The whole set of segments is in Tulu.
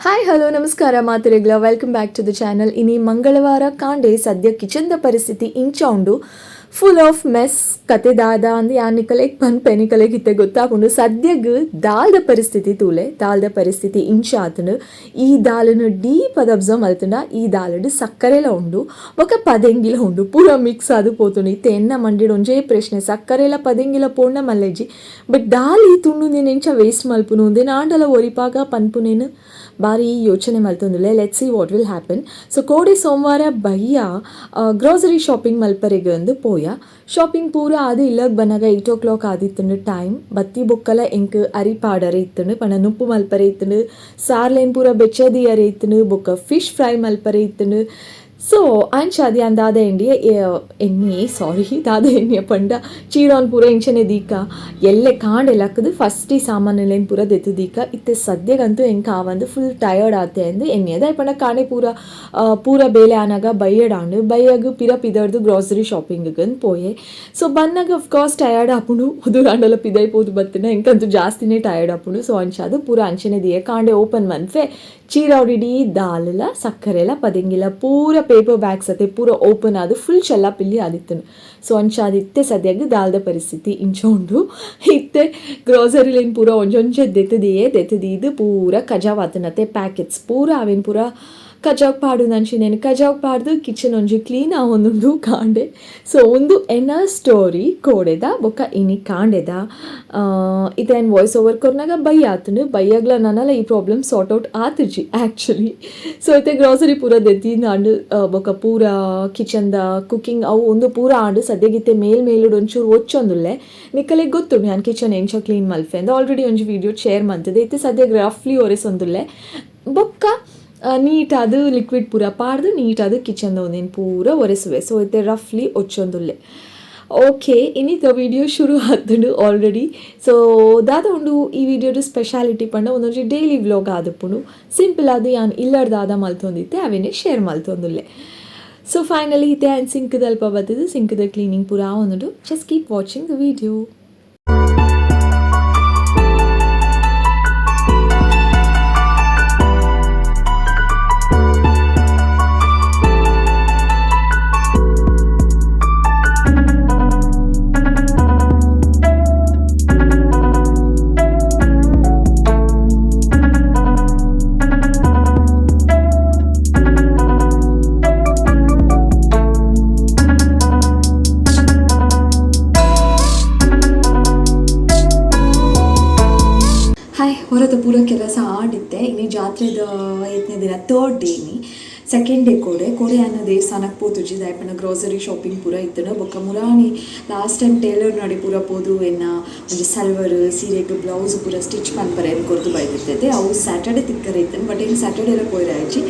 Hi hello ನಮಸ್ಕಾರ ಮಾತುರೆಗ್ಲ, welcome back to the channel. ಇನಿ ಮಂಗಳವಾರ ಕಾಂಡೆ ಸದ್ಯ ಕಿಚನ್ದ ಪರಿಸ್ಥಿತಿ ಇಂಚ ಉಂಡು, full of mess. ಕತೆ ದಾದ ಅಂದ್ ಯಾನ್ ನಿಕಲೆಗ್ ಪನ್ಪೆ, ನಿಕಲೆಗ್ ಇತ್ತೆ ಗೊತ್ತಾಪುಂಡು. ಸದ್ಯಗ್ ದಾಲ್ದ ಪರಿಸ್ಥಿತಿ ತೂಲೆ. ದಾಲ್ದ ಪರಿಸ್ಥಿತಿ ಇಂಚ ಆತುಂಡು. ಈ ದಾಲನು ಡೀಪ್ ಅದ್ ಅಬ್ಸರ್ವ್ ಮಲ್ತುಂಡ ಈ ದಾಲುಡು ಸಕ್ಕರೆಲ ಉಂಡು ಬೊಕ ಪದೆಂಗಿಲ ಉಂಡು, ಪೂರ ಮಿಕ್ಸ್ ಆದ್ ಪೋತುಂಡು. ಇತ್ತೆ ಎನ್ನ ಮಂಡಿಡ್ ಒಂಜೇ ಪ್ರಶ್ನೆ, ಸಕ್ಕರೆಲ ಪದೆಂಗಿಲ ಪೋಂಡ ಮಲ್ಲೆಜಿ, ಬಟ್ ದಾಲ್ ಈ ತುಂಡು ಎಂಚ ವೇಸ್ಟ್ ಮಲ್ಪುನು? ಉಂದೆನ್ ಆಂಡಲ ಒರಿಪಾಗ ಪನ್ಪುನೇನು ಬಾರಿ ಯೋಚನೆ ಮಲ್ತೊಂದುಲ್ಲೆ. Let see what will happen. So ಕೋಡೆ ಸೋಮವಾರ ಬಯ್ಯ ಗ್ರೋಸರಿ ಶಾಪಿಂಗ್ ಮಲ್ಪರೆಗ್ ಅಂದ್ ಪೋಯ. ಶಾಪಿಂಗ್ ಪೂರ ಆದ್ ಇಲ್ಲಗ್ ಬನ್ನಗ 8 ಓ ಕ್ಲಾಕ್ ಆದಿತ್ತುಂಡು ಟೈಮ್. ಬತ್ತಿ ಬೊಕ್ಕಲ ಎಂಕ್ ಅರಿ ಪಾಡರೆ ಇತ್ತುಂಡು, ಪಂಡ ನುಪ್ಪು ಮಲ್ಪರೆ ಇತ್ತುಂಡು, ಸಾರ್ಲೆನ್ ಪೂರ ಬೆಚ್ಚ ದೀಯರೆ ಇತ್ತುಂಡು, ಬೊಕ್ಕ ಫಿಶ್ ಫ್ರೈ ಮಲ್ಪರೆ ಇತ್ತುಂಡು. ಸೊ ಅಂಚಾದ್ ಯಾನ್ ದಾದ ಎಂಡಿಯೆ ಎನ್ನಿಯೆ, ಸಾರಿ, ದಾದ ಎನ್ನಿಯೆ ಪಂಡ ಚೀರಾನ್ ಪೂರ ಇಂಚನೆ ದೀಕ, ಎಲ್ಲೆ ಕಾಂಡೆ ಲಕ್ಕುದು ಫಸ್ಟ್ ಈ ಸಾಮಾನುಲೆನ್ ಪೂರ ದೆತ್ತ್ ದೀಕ, ಇತ್ತೆ ಸದ್ಯಗಂತೂ ಎಂಕ್ ಆವಂದ್, ಫುಲ್ ಟಯರ್ಡ್ ಆತೆ ಅಂದ್ ಎನ್ನಿಯೆ. ದಾಯೆ ಪಂಡ ಕಾಂಡೆ ಪೂರ ಪೂರ ಬೇಲೆ ಆನಗ ಬಯ್ಯಡಾಂಡ್. ಬಯ್ಯಗ್ ಪಿರ ಪಿದರ್ದು ಗ್ರೋಸರಿ ಶಾಪಿಂಗ್ ಅಂದ್ ಪೋಯೆ. ಸೊ ಬನ್ನಗ of course tired ಆಪುಂಡು. ಉದುರಾಂಡಲ ಪಿದಯ್ ಪೋದು ಬತ್ತಿನ ಎಂಕಂತೂ ಜಾಸ್ತಿನೇ ಟಯರ್ಡ್ ಆಪುಂಡು. ಸೊ ಅಂಚಾದ್ ಪೂರ ಅಂಚನೆ ದೀಯೆ. ಕಾಂಡೆ ಓಪನ್ ಮನ್ಪೆ, ಚೀರಾವುಡಿಡೀ ದಾಲುಲ ಸಕ್ಕರೆಲ ಪದೆಂಗಿಲ ಪೂರ ಪೇಪರ್ ಬ್ಯಾಗ್ಸ್ ಅತೆ ಪೂರ ಓಪನ್ ಆದ್ ಫುಲ್ ಚಲ್ಲಾಪಿಲ್ಲಿ ಆದಿತ್ತುಂಡು. ಸೊ ಅಂಚಾದ್ ಇತ್ತೆ ಸದ್ಯಗ್ ದಾಲ್ದ ಪರಿಸ್ಥಿತಿ ಇಂಚ ಉಂಡು. ಇತ್ತೆ ಗ್ರೋಸರಿಲೆನ್ ಪೂರ ಒಂಜೊಂಜೆ ದೆತ್ತ್ ದೀದ್ ಪೂರ ಕಜಾವ್ ಆತುಂಡತೆ, ಪ್ಯಾಕೆಟ್ಸ್ ಪೂರ ಅವೆನ್ ಪೂರ ಕಜಾವ್ ಪಾಡುನಂಚಿನೆನ್ ಕಜಾವ್ ಪಾಡ್ದು ಕಿಚನ್ ಒಂಜಿ ಕ್ಲೀನ್ ಆವೊಂದುಂಡು ಕಾಂಡೆ. ಸೊ ಉಂದು ಎನ್ನ ಸ್ಟೋರಿ ಕೋಡೆದ ಬೊಕ್ಕ ಇನಿ ಕಾಂಡೆದ. ಇತ್ತೆ ಯಾನ್ ವಾಯ್ಸ್ ಓವರ್ ಕೊರ್ನಗ ಬಯ್ಯ ಆತುಂಡು. ಬಯ್ಯಗ್ಲ ನನಲ ಈ problem sort out ಆತುಜಿ actually. So ಇತ್ತೆ ಗ್ರೋಸರಿ ಪೂರ ದೆತ್ತಿನಾಂಡ್, ಬೊಕ್ಕ ಪೂರ ಕಿಚನ್ದ ಕುಕಿಂಗ್ ಅವು ಉಂದು ಪೂರ ಆಂಡ್. ಸದ್ಯಗಿತ್ತೆ ಮೇಲ್ ಮೇಲುಡು ಒಂಚೂರು ಒಚ್ಚೊಂದುಲ್ಲೆ. ನಿಕಲೆಗ್ ಗೊತ್ತುಂಡು ಯಾನ್ ಕಿಚನ್ ಎಂಚ ಕ್ಲೀನ್ ಮಲ್ಪೆ ಅಂದ್, ಆಲ್ರೆಡಿ ಒಂಜಿ ವೀಡಿಯೋ ಶೇರ್ ಮಲ್ತದೆ. ಇತ್ತೆ ಸದ್ಯಗ್ ರಫ್ಲಿ ಒರೆಸೊಂದುಲ್ಲೆ. ಬೊಕ್ಕ ನೀಟಾದ್ ಲಿಕ್ವಿಡ್ ಪೂರ ಪಾಡ್ದು ನೀಟಾದ್ ಕಿಚನ್ದ ಒಂದೆನ್ ಪೂರ ಒರೆಸುವೆ. ಸೊ ಇತ್ತೆ ರಫ್ಲಿ ಒಚ್ಚೊಂದುಲ್ಲೆ. ಓಕೆ, ಇನ್ನಿತ ವೀಡಿಯೋ ಶುರು ಆತುಂಡು ಆಲ್ರೆಡಿ. ಸೊ ದಾದ ಉಂಡು ಈ ವಿಡಿಯೋದ ಸ್ಪೆಷಾಲಿಟಿ ಪಂಡ, ಒಂದೊಂಜಿ ಡೈಲಿ ವ್ಲಾಗ್ ಆದುಪ್ಪುಂಡು. ಸಿಂಪಲ್ ಆದ್ ಯಾನ್ ಇಲ್ಲಡ್ ದಾದ ಮಲ್ತೊಂದಿತ್ತೆ ಅವೆನೆ ಶೇರ್ ಮಲ್ತೊಂದುಲ್ಲೆ. ಸೊ ಫೈನಲಿ ಇತ್ತೆ ಯಾನ್ ಸಿಂಕ್ದಲ್ಪ ಬತ್ತುದು ಸಿಂಕ್ದ ಕ್ಲೀನಿಂಗ್ ಪೂರ ಆವೊಂದುಂಡು. Just keep watching the video. Hi, ಹೊರತ ಪೂರ ಕೆಲಸ ಆಡಿತ್ತೆ. ಇನಿ ಜಾತ್ರೆದ ಏತ್ನೇ ದಿನ, ಥರ್ಡ್ ಡೇ ಇನಿ. ಸೆಕೆಂಡ್ ಡೇ ಕೋಡೆ ಕೋಡೆ ಯಾನ್ ದೇವಸ್ಥಾನಕ್ಕೆ ಪೋತುಜಿ. ದಾಯೆ ಪಂಡ ಗ್ರೋಸರಿ ಶಾಪಿಂಗ್ ಪೂರ ಇತ್ತುಂಡು. ಬೊಕ್ಕ ಮುರಾನಿ last time Taylor ನಡೆ ಪೂರ ಪೋದು ಎನ್ನ ಒಂಜಿ ಸಲ್ವರ್ ಸೀರೆಗ್ ಬ್ಲೌಸ್ ಪೂರ ಸ್ಟಿಚ್ ಮನ್ಪರೆ ಕೊರ್ದು ಬೈದಿತ್ತೈತೆ. ಅವು ಸ್ಯಾಟರ್ಡೆ ತಿಕ್ಕರೆ ಇತ್ತುಂಡು, ಬಟ್ ಎಂಕ್ ಸ್ಯಾಟರ್ಡೆ ಎಲ್ಲ ಪೋಯೆರೆ ಆಯಿಜಿ.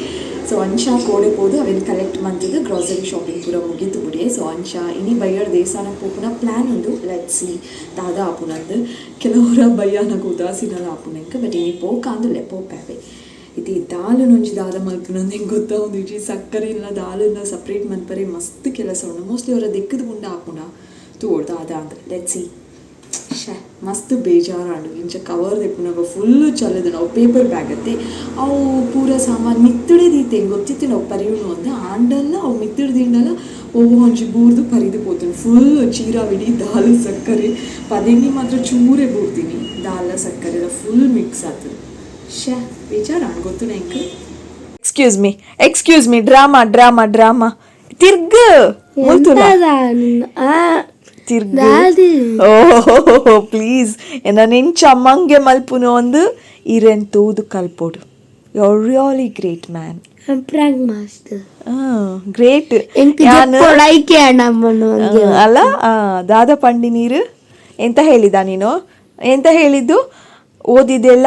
ಸೊ ಅಂಚ ಕೋಡೆ ಪೋದು ಅವೆನ್ ಕಲೆಕ್ಟ್ ಮಂತುದು ಗ್ರೋಸರಿ ಶಾಪಿಂಗ್ ಪೂರ ಮುಗಿತು ಬುಡಿಯೆ. ಸೊ ಅಂಚ ಇನಿ ಬಯ್ಯಡ್ ದೇವಸ್ಥಾನಕ್ಕೆ ಪೋಪುನ ಪ್ಲ್ಯಾನ್ ಉಂಡು. Let see ದಾದ ಆಪುನಂದ್. ಕೆಲವರ ಬಯ್ಯಾನಗ ಉದಾಸೀನಲ ಆಪುನ ಎಂಕ್, ಬಟ್ ಇನಿ ಪೋಕಾಂದುಲ್ಲೆ, ಪೋಪೆ. ಇತ್ತೆ ಈ ದಾಲುನೊಂಜಿ ದಾದ ಮಲ್ಪುನಂದ್ ಎಂಕ್ ಗೊತ್ತಾವೊಂದಿಜ್ಜಿ. ಸಕ್ಕರೆ ಇಲ್ಲ ದಾಲುನ ಸಪ್ರೇಟ್ ಮನ್ಪರೆ ಮಸ್ತ್ ಕೆಲಸ ಉಂಡು. ಮೋಸ್ಟ್ಲಿ ಅವರ ದೆಕ್ಕುದು ಉಂಡ ಆಪುಂಡ ತೂವೊಡು ದಾದ ಅಂದ್. Let see. ಶ್ಯೆ, ಮಸ್ತ್ ಬೇಜಾರಾಂಡು. ಇಂಚ ಕವರ್ ದೆಪ್ಪುನಗ ಫುಲ್ ಚಲ್ಲುದುಂಡು. ಅವು ಪೇಪರ್ ಬ್ಯಾಗ್ ಅತ್ತೆ, ಅವು ಪೂರ ಸಾಮಾನು ಮಿತ್ತುಡೆ ದೀತೆ. ಗೊತ್ತಿತ್ತಿನ ಅವು ಪರಿಯುಂಡು ಅಂದ್, ಆಂಡಲ ಅವು ಮಿತ್ತುಡು ದೀಂಡಲ ಒವ್ವು ಒಂಜಿ ಬೂರ್ದು ಪರಿದು ಪೋತುಂಡು. ಫುಲ್ ಚೀರಾವಿಡಿ ದಾಲ್ ಸಕ್ಕರೆ ಪದೆಂಗಿ ಮಾತ್ರ ಚೂರೆ ಬೂರ್ದಿನಿ, ದಾಲ ಸಕ್ಕರೆ ಫುಲ್ ಮಿಕ್ಸ್ ಆತುಂಡು. ಶ್ಯೆ, ಬೇಜಾರಾಂಡ್ ಗೊತ್ತುನ ಎಂಕ್. Excuse me, excuse me, drama drama drama. ತಿರ್ಗ್ ಮುಲ್ತುಲ ತಿರ್ಗ್. ಓ ಪ್ಲೀಸ್, ಎನ್ನ ನೆಂಚ ಮಂಗೆ ಮಲ್ಪುನು ಒಂದು ಇರೆನ್ ತೂದು ಕಲ್ಪೊಡು. You are really great man. Prank master. Great. ಎಂಕ್ ಜಪ್ಪೊಡೈಕೆ ಅಣ್ಣ. ಅಲ್ಲ, ದಾದ ಪಂಡಿ ನೀರು ಎಂತ ಹೇಳಿದ ನೀನು? ಎಂತ ಹೇಳಿದ್ದು? ಓದಿದೆಲ್ಲ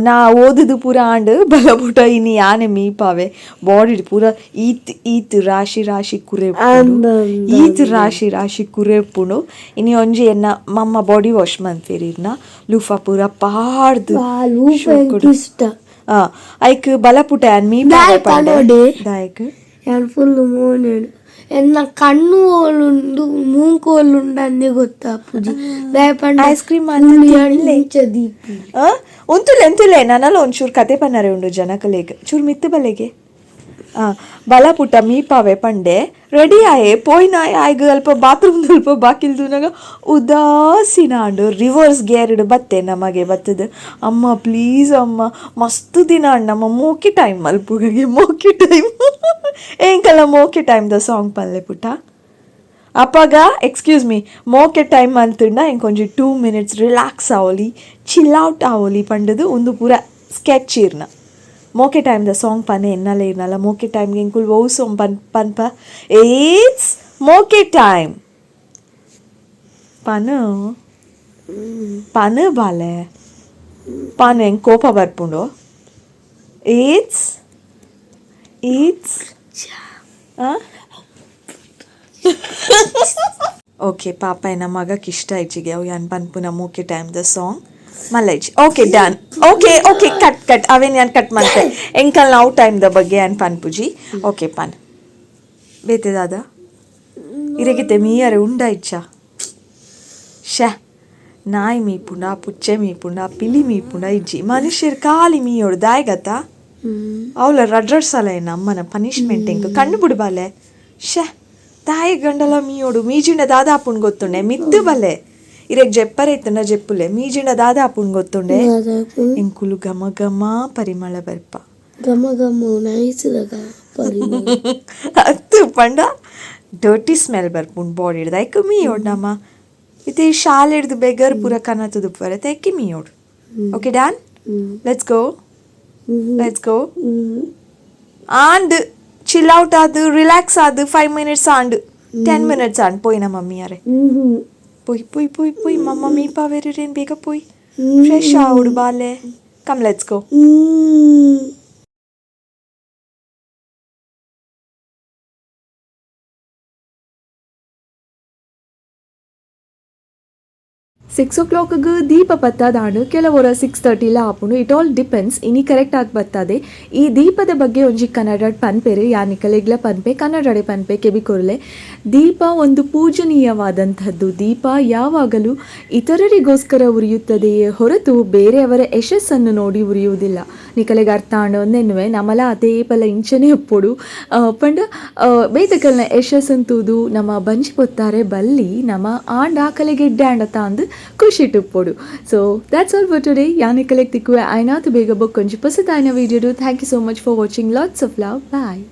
ನಾ ಓದುದು ಪೂರ ಆಂಡ್ ಬಲಪುಟ ಇನಿ ಯಾನೆ ಮೀಪಾವೆ, ಬಾಡಿ ಪೂರ ಈತ್ ಈತ್ ರಾಶಿ ರಾಶಿ ಕುರೆಪುಂಡು, ಈತ್ ರಾಶಿ ರಾಶಿ ಕುರೆಪುಂಡು. ಇನಿ ಒಂಜಿ ಎನ್ನ ಮಮ್ಮ ಬಾಡಿ ವಾಶ್ ಮನ್ಪೇರ್, ಇರ್ನ ಲೂಫಾ ಪೂರ ಪಾಡ್ದು. ಇಷ್ಟ. ಐಕ್ ಬಲಪುಟ ಯಾನ್ ಮೀಪಾವೆ ಪಂಡೆ. ಪನೊಡೆ. ದಾಯಕ್? ಯಾನ್ ಫುಲ್ ಮೋನೆಡು. ಎನ್ನ ಕಣ್ಣು ಓಲುಂಡು ಮೂಂಕು ಓಲುಂಡು ಅಂದೇ ಗೊತ್ತಾಪುಜಿ ದಾಯೆ ಪಂಡ ಐಸ್ ಕ್ರೀಮ್ ಇಂಚ ದೀಪಿ. ಉಂತುಲೆ ಎಂತುಲೆ, ನನಲ ಒಂಚೂರು ಕತೆ ಪನ್ನರೆ ಉಂಡು ಜನಕಲೆಗ್, ಚೂರು ಮಿತ್ತು ಬಲೆಗೆ. ಆ ಬಲ ಪುಟ್ಟ ಮೀಪಾವೆ ಪಂಡೆ, ರೆಡಿ ಆಯೆ ಪೋಯ್ನ ಆಯ್ಗ ಅಲ್ಪ ಬಾತ್ರೂಮ್ ಅಲ್ಪ ಬಾಕಿಲ್ ತೂನಗ ಉದಾಸೀನ ಆಂಡು. ರಿವರ್ಸ್ ಗೇರ್ಡ್ ಬತ್ತೆ ನಮಗೆ ಬತ್ತದ, ಅಮ್ಮ ಪ್ಲೀಸ್ ಅಮ್ಮ, ಮಸ್ತ್ ದಿನ ಆಂಡ್ ನಮ್ಮ ಮೋಕಿ ಟೈಮ್ ಮಲ್ಪುಗಗೆ, ಮೋಕಿ ಟೈಮ್ ಎಂಕಲ್ಲ, ಮೋಕೆ ಟೈಮ್ the song ಪನ್ಲೆ ಪುಟ್ಟ. ಅಪಗ ಎಕ್ಸ್ಕ್ಯೂಸ್ ಮೀ, ಮೋಕೆ ಟೈಮ್ ಅಂತಿಂಡ ಇಂಕೊಂಜಿ 2 ಮಿನಿಟ್ಸ್ ರಿಲ್ಯಾಕ್ಸ್ ಆವೊಲಿ, ಚಿಲ್ ಔಟ್ ಆವೊಲಿ ಪಂಡದು ಒಂದು ಪೂರ ಸ್ಕೆಚ್ ಇರ್ನ. ಮೋಕೆ ಟೈಮ್ the song ಪನೆ ಎನ್ನಲ ಇರ್ನಲ್ಲ. ಮೋಕೆ ಟೈಮ್ಗೆ ಎಂಕುಲ್ ಒವು ಸೊಂಗ್ ಪನ್ ಪನ್ಪ? ಏಟ್ಸ್ ಮೋಕೆ ಟೈಮ್ ಪನು ಪನು ಬಾಲೆ ಪನು, ಎಂಕ್ ಕೋಪ ಬರ್ಪುಂಡು. It's it's okay ಪಾಪ, ಎನ್ನ ಮಗಕ್ಕೆ ಇಷ್ಟ ಇಜ್ಜಿಗೆ ಅವು ಯಾನ್ ಪನ್ಪುನ ಮೋಕೆ time the song ಮಲ್ಲೈಜ್. Okay, done. Okay okay, cut cut, ಅವೇನು ಯಾನ್ ಕಟ್ ಮಲ್ತೆ. ಎಂಕಲ್ ನಾವು ಟೈಮ್ the ಬಗ್ಗೆ ಯಾನ್ ಪನ್ಪುಜಿ. ಓಕೆ, ಪನ್ ಬೇತೆ ದಾದ ಇರೆಗಿತ್ತೆ ಮೀಯರೆ ಉಂಡ ಇಚ್ಚ? ಶ್ಯಾ, ನಾಯಿ ಮೀಪುಂಡ, ಪುಚ್ಚೆ ಮೀಪುಂಡ, ಪಿಲಿ ಮೀಪುಂಡ, ಇಜ್ಜಿ. ಮನುಷ್ಯರು ಖಾಲಿ ಮೀಯೋಡು ದಾಯಗತ್ತ? ಅವಳ ರಡ್ ರಡ್ ಸಲ ಎನ್ನ ಅಮ್ಮನ ಪನಿಷ್ಮೆಂಟ್ ಎಂಕ್ ಕಣ್ಣು ಬಿಡ್ಬಾಲೆ. ಶ್ಯಾ, ತಾಯಿ ಗಂಡಲ ಮೀಯೋಡು. ಮೀಜಿಂಡ ದಾದಾಪುಂಡು ಗೊತ್ತುಂಡೆ? ಮಿತ್ತು ಬಲೆ, ಇರೆಗ್ ಜೆಪ್ಪರೆ ಇತ್ತಂಡ ಜೆಪ್ಪುಲೆ. ಮೀಜಿಂಡ ದಾದಾಪುಂಡು ಗೊತ್ತುಂಡೆ? ಎಂಕುಲು ಘಮ ಘಮ ಪರಿಮಳ ಬರ್ಪ. ಘಮ ಘಮ ನೈಸ್ ಪರಿಮಳ. ಅತ್ತು, ಪಂಡ ಡರ್ಟಿ ಸ್ಮೆಲ್ ಬರ್ಪುಂಡು ಬಾಡಿ ಹಿಡ್ದು, ಐಕ್ ಮೀಯೋಡು ನಮ್ಮ. ಇತ್ತೆ ಈ ಶಾಲೆ ಹಿಡ್ದು ಬೆಗರ್ ಪೂರ ಕನತದು ಬರತ್ತೆ, ಐಕೆ ಮೀಯೋಡು. Okay, done, let's go, let's go. And chill out ಆದು, ರಿಲ್ಯಾಕ್ಸ್ ಆದು, 5 ಮಿನಿಟ್ಸ್ ಆಂಡ್, 10 ಮಿನಿಟ್ಸ್ ಆಂಡ್, ಪೋಯಿನ ಮಮ್ಮಿ ಅರೆ. ಪೋಯ್ ಪೋಯ್ ಪೋಯ್ ಪೋಯ್, ಮಮ್ಮ ಮೀಪಾವೇರು, ಬೇಗ ಪೋಯ್ ಫ್ರೆಶ್ ಆವಡು ಬಾಲೆ. Come, let's go. 6 ಓ ಕ್ಲಾಕ್ಗೆ ದೀಪ ಬತ್ತದಾಂಡ್, ಕೆಲವೊರ 6:30ಲ ಆಪುಂಡು. It all depends. ಇನಿ ಕರೆಕ್ಟ್ ಆಗಿ ಬತ್ತದೆ. ಈ ದೀಪದ ಬಗ್ಗೆ ಒಂಜಿ ಕನ್ನಡ ಪನ್ಪೆರ್, ಯಾನ್ ನಿಕಲೆಗ್ಲ ಪನ್ಪೆ, ಕನ್ನಡಡೆ ಪನ್ಪೆ, ಕೆಬಿ ಕೊರ್ಲೆ. ದೀಪ ಒಂದು ಪೂಜನೀಯವಾದಂಥದ್ದು. ದೀಪ ಯಾವಾಗಲೂ ಇತರರಿಗೋಸ್ಕರ ಉರಿಯುತ್ತದೆಯೇ ಹೊರತು ಬೇರೆಯವರ ಯಶಸ್ಸನ್ನು ನೋಡಿ ಉರಿಯುವುದಿಲ್ಲ. ನಿಕಲೆಗ್ ಅರ್ಥ ಆಂಡ್ ಒಂದೆನ್ನುವೆ. ನಮಲ ಅದೇ ಪಲ ಇಂಚನೆ ಉಪ್ಪೊಡು. ಪಂಡ ಬೇತಕಲ್ನ ಯಶಸ್ಸನ್ನು ತೂದು ನಮ್ಮ ಬಂಜಿ ಪೊತ್ತಾರೆ ಬಲ್ಲಿ. ನಮ ಆಂಡ ಆಕಲೆಗೆ ಎಡ್ಡೆ ಆಂಡತ ಅಂದ್ ಖುಷಿ ಉಪ್ಪೊಡು. So that's all for today. ಯಾನ್ ನಿಕಲೆಗ್ ತಿಕ್ಕುವೆ ಆಯ್ನಾತ್ ಬೇಗ ಬೊಕ್ಕೊಂಜಿ ಪೊಸತಾಯಿನ video. Thank you so much for watching. Lots of love. Bye.